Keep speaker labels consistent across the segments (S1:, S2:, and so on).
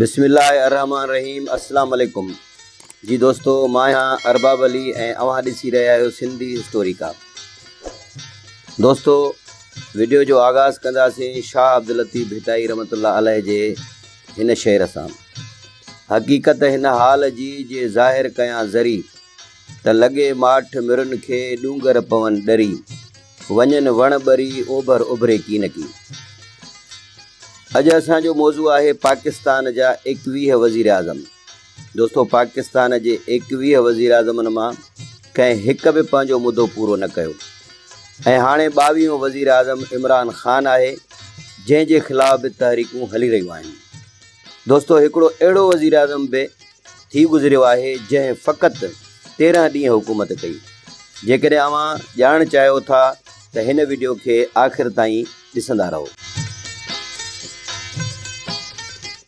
S1: بسم الله الرحمٰن الرحيم السلام عليڪم جي دوستو مان آهيان ارباب علي ۽ اوهان ڏسي رهيا آهيو سنڌي هسٽوريڪا. دوستو وڊيو جو آغاز ڪنداسين شاهه عبداللطيف ڀٽائي رحمة الله عليه جي هن شعر سان. حقيقت هن حال جي جي ظاهر ڪيان ذري ته لڳي ماٺ مرن کي ڏونگر پون ڏري وڃن وڻ ٻري اوڀر اڀري ڪينڪي. اڄ اسان جو موضوع آهي پاڪستان جا 21 وزيراعظم. دوستو پاڪستان جي 21 وزيراعظمن مان ڪنهن هڪ به پنهنجو مدو پورو نه ڪيو ۽ هاڻي ٻاويهون وزيراعظم عمران خان آهي جنهن جي خلاف به تحريڪون هلي رهيون آهن. دوستو هڪڙو اهڙو وزيراعظم به ٿي گذريو آهي جنهن فقط 13 ڏينهن حڪومت ڪئي. جيڪڏهن اوهان ڄاڻڻ چاهيو ٿا ته هن وڊيو کي آخر تائين ڏسندا رهو.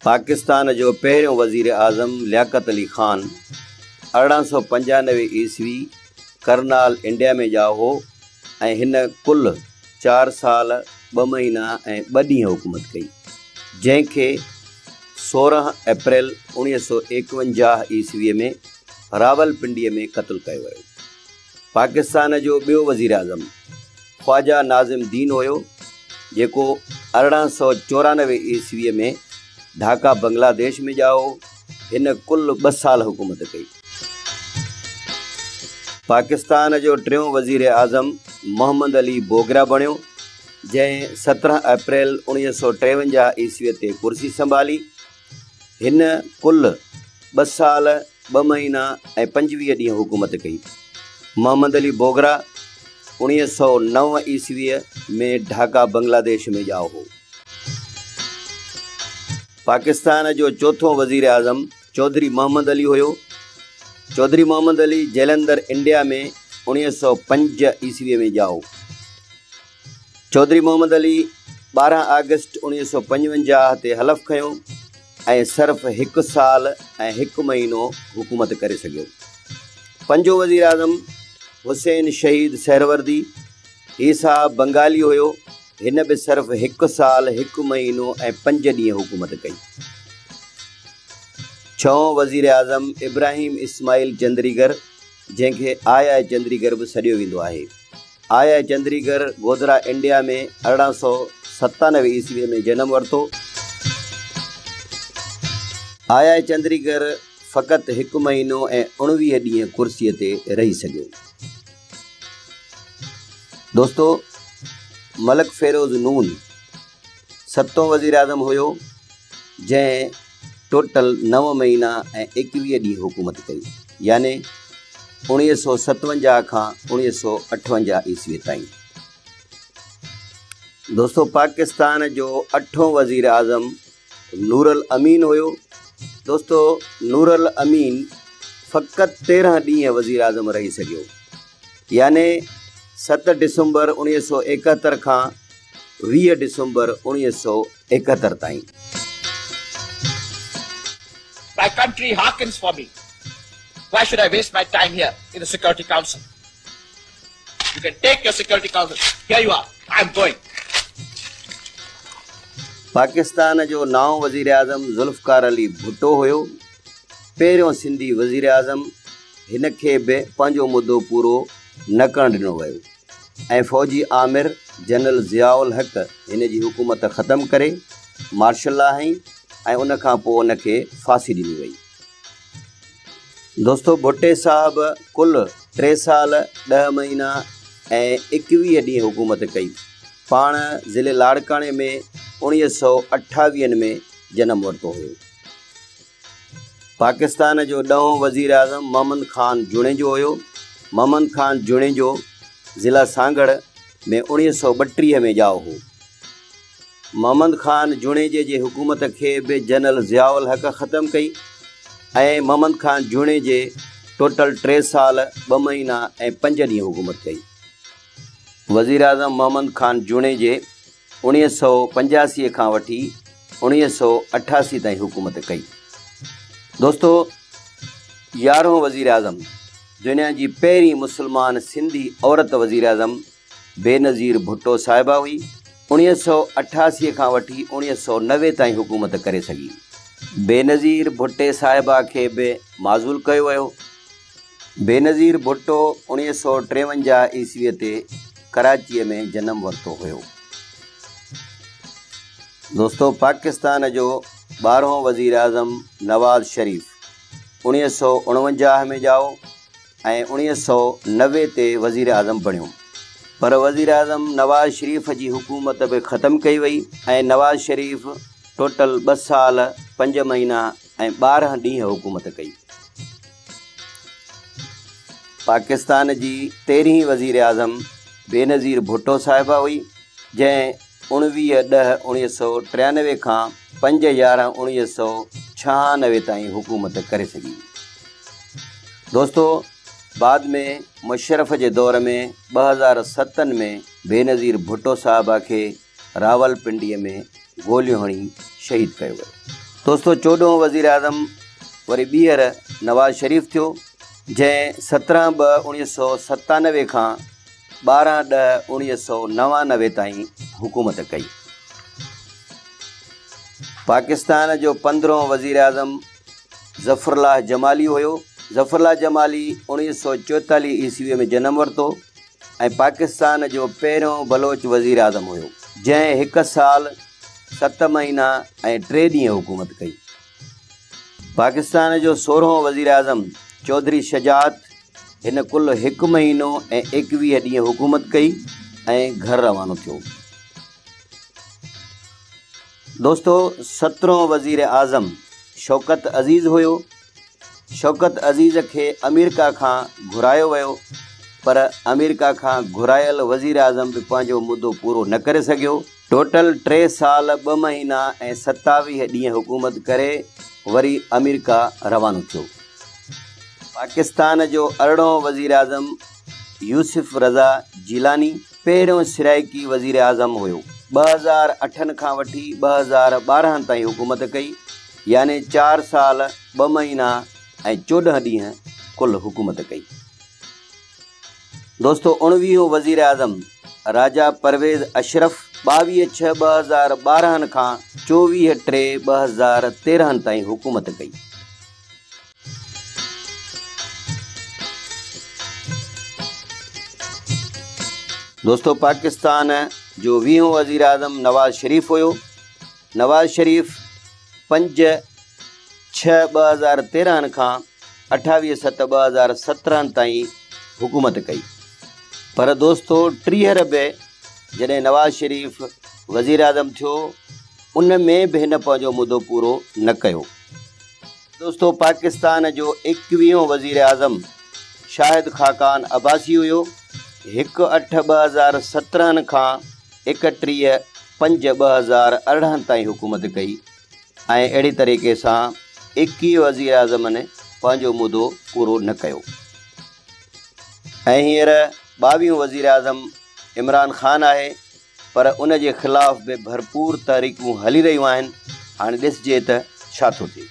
S1: پاڪستان جو پهريون وزير اعظم لياقت علي خان 1895 عيسوي ڪرنال انڊيا ۾ ڄائو هو ۽ هن ڪل چار سال ٻه مهينا ۽ ٻه ڏينهن حڪومت ڪئي، جنهن کي 16 اپريل 1951 عيسوي ۾ راولپنڊي ۾ قتل ڪيو ويو. پاڪستان جو ٻيو وزيراعظم خواجه ناظم الدين هيو، جيڪو 1894 عيسويء ۾ ڍاڪا بنگلاديش ۾ ڄائو هو. هن ڪل ٻه سال حڪومت ڪئي. پاڪستان جو ٽيون وزيراعظم محمد علي بوگرا بڻيو، جنهن 17 اپريل 1953 عيسويء تي ڪرسي سنڀالي. هن ڪل ٻه سال، ٻه مهينا ۽ 25 ڏينهن حڪومت ڪئي. محمد علي بوگرا 1909 عيسويء ۾ ڍاڪا بنگلاديش ۾ ڄائو هو. پاڪستان جو چوٿون وزيراعظم چوڌري محمد علي هيو. چوڌري محمد علي جلندر انڊيا ۾ 1905 عيسويء ۾ ڄائو. چوڌري محمد علي 12 آگسٽ 1955 تي حلف کنيو ۽ صرف هڪ سال ۽ هڪ مهينو حڪومت ڪري سگهيو. پنجون وزيراعظم حسين شهيد سهروردي، هي صاحب بنگالي هيو، هن به صرف هڪ سال هڪ مهينو ۽ پنج ڏينهن حڪومت ڪئي. ڇهون وزيراعظم ابراهيم اسماعيل چندريگر، جنهن کي آء آء چندريگر به سڏيو ويندو آهي. آء آء چندريگر گوڌرا انڊيا ۾ 1897 عيسويء ۾ جنم ورتو. آء آء چندريگر فقط هڪ مهينو ۽ 19 ڏينهن ڪرسيء تي رهي سگهيو. دوستو ملڪ فيروز نون ستون وزيراعظم هيو، جنهن ٽوٽل نو مهينا ۽ 21 ڏينهن حڪومت ڪئي، يعني 1957 کان 1958 عيسوي تائين. دوستو پاڪستان جو اٺون وزير اعظم نور الامين هيو. دوستو نور الامين فقط 13 ڏينهن وزير اعظم رهي سگهيو، يعني 7 ڊسمبر 1971 کان 20 ڊسمبر 1971 تائين.
S2: My country hearkens for me. Why should I waste my time here in the Security Council? You can take your Security Council. Here you are. I am going.
S1: Pakistan جو نائون وزيراعظم ذوالفقار علي ڀٽو هيو. پهريون سنڌي وزيراعظم، هن کي به پنهنجو مدو پورو نه ڪرڻ ڏنو ويو ۽ فوجي آمر جنرل ضياء الحق هن جي حڪومت ختم ڪري مارشل لا هنئي ۽ ان کان پوء ان کي ڦاسي ڏني وئي. دوستو ڀٽي صاحب ڪل ٽي سال ڏهه مهينا ۽ 21 ڏينهن حڪومت ڪئي. پاڻ ضلعي لاڙڪاڻي ۾ 1928 ۾ جنم ورتو هيو. پاڪستان جو ڏهون وزيراعظم محمد خان جوڻيجو هيو. محمد خان جوڻيجو ضلع سانگهڙ ۾ 1932 ۾ ڄائو هو. محمد خان جوڻيجي جي حڪومت کي به جنرل ضياء الحق ختم ڪئي ۽ محمد خان جوڻيجي ٽوٽل ٽي سال ٻه مهينا ۽ پنج ڏينهن حڪومت ڪئي. وزيراعظم محمد خان جوڻيجي 1985 کان وٺي 1988 تائين حڪومت ڪئي. دوستو يارهون وزيراعظم دنيا جي پهرين مسلمان سنڌي عورت وزيراعظم بينظير ڀٽو صاحبه هئي. 1988 کان وٺي 1990 تائين حڪومت ڪري سگهي. بينظير ڀٽي صاحبه کي به معزول ڪيو ويو. بينظير ڀٽو 1953 عيسويء تي ڪراچيء ۾ جنم ورتو هيو. دوستو پاڪستان جو ٻارهون وزيراعظم نواز شريف 1949 ۾ ڄائو ۽ 1990 تي وزيراعظم بڻيو پر وزيراعظم نواز شريف جي حڪومت به ختم ڪئي وئي ۽ نواز شريف ٽوٽل ٻه سال پنج مهينا ۽ 12 ڏينهن حڪومت ڪئي. پاڪستان جي تيرهين وزيراعظم بينظير ڀٽو صاحبه هئي، جنهن 19/10/1993 کان 5/11/1996 تائين حڪومت ڪري سگهي. دوستو بعد ۾ مشرف جي دور ۾ 2007 ۾ بينظير ڀٽو صاحبه کي راولپنڊيء ۾ گوليون هڻي شهيد ڪيو ويو. دوستو چوڏهون وزيراعظم وري ٻيهر نواز شريف ٿيو، جنهن 17/2/1997 کان 12/10/1999 تائين حڪومت ڪئي. پاڪستان جو پندرهون وزيراعظم ظفرالله جمالي هيو. ظفرالله جمالي 1944 عيسويء ۾ جنم ورتو. ۽ پاڪستان جو پهريون بلوچ وزيراعظم هيو، جنهن هڪ سال، ست مهينا ۽ ٽي ڏينهن حڪومت ڪئي. پاڪستان جو سورهون وزيراعظم چوڌري شجاعت هن ڪل هڪ مهينو ۽ 21 ڏينهن حڪومت ڪئي ۽ گهر روانو ٿيو. دوستو سترهون وزيراعظم شوڪت عزيز هيو. شوڪت عزيز کي آمريڪا کان گهرايو ويو پر آمريڪا کان گهرايل وزيراعظم به پنهنجو مدو پورو نه ڪري سگهيو. ٽوٽل ٽي سال ٻه مهينا ۽ 27 ڏينهن حڪومت ڪري وري آمريڪا روانو ٿيو. پاڪستان جو ارڙهون وزيراعظم يوسف رضا جيلاني پهريون سرائيڪي وزيراعظم هيو. 2008 کان وٺي 2012 تائين حڪومت ڪئي. يعني چار سال ٻه مهينا ۽ 14 ڏينهن ڪل حڪومت ڪئي. دوستو اڻويهون وزيراعظم راجا پرويز اشرف 22/6/2012 کان 24/3/2013 تائين حڪومت ڪئي. دوستو پاڪستان جو ويهون وزيراعظم نواز شريف هيو. نواز شريف 5/6/2013 کان 28/7/2017 تائين حڪومت ڪئي. پر دوستو ٽيهر به جڏهن نواز شريف وزيراعظم ٿيو ان ۾ به هن پنهنجو مدو پورو نه ڪيو. دوستو پاڪستان جو ايڪويهون وزيراعظم شاهد خاقان عباسي هيو. 1/8/2017 کان 31/5/2018 تائين حڪومت ڪئي ۽ اهڙي طريقي سان 21 وزيراعظمن پنهنجو مدو پورو نه ڪيو ۽ هينئر ٻاويهون وزيراعظم عمران خان آهي پر ان جي خلاف به ڀرپور تحريڪون هلي رهيون آهن. هاڻي ڏسجي ته ڇا ٿو ٿئي.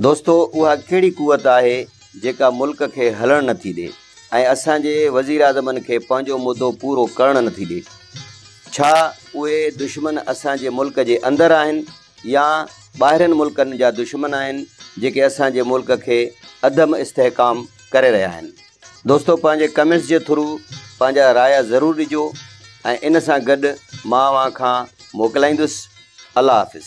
S1: دوستو اها ڪهڙي قوت آهي جيڪا ملڪ کي هلڻ نٿي ڏي ۽ اسان جي وزيراعظمن کي پنهنجو مدو پورو ڪرڻ نٿي ڏي؟ ڇا اهي دشمن اسان جي ملڪ جي اندر آهن يا ٻاهرين ملڪن جا دشمن آهن جيڪي اسان جي ملڪ کي عدم استحڪام ڪري رهيا آهن؟ دوستو پنهنجي ڪمينٽس جي ٿرو پنهنجا رايا ضرور ڏجو ۽ ان سان گڏ مان اوهان کان موڪلائيندس. الله حافظ.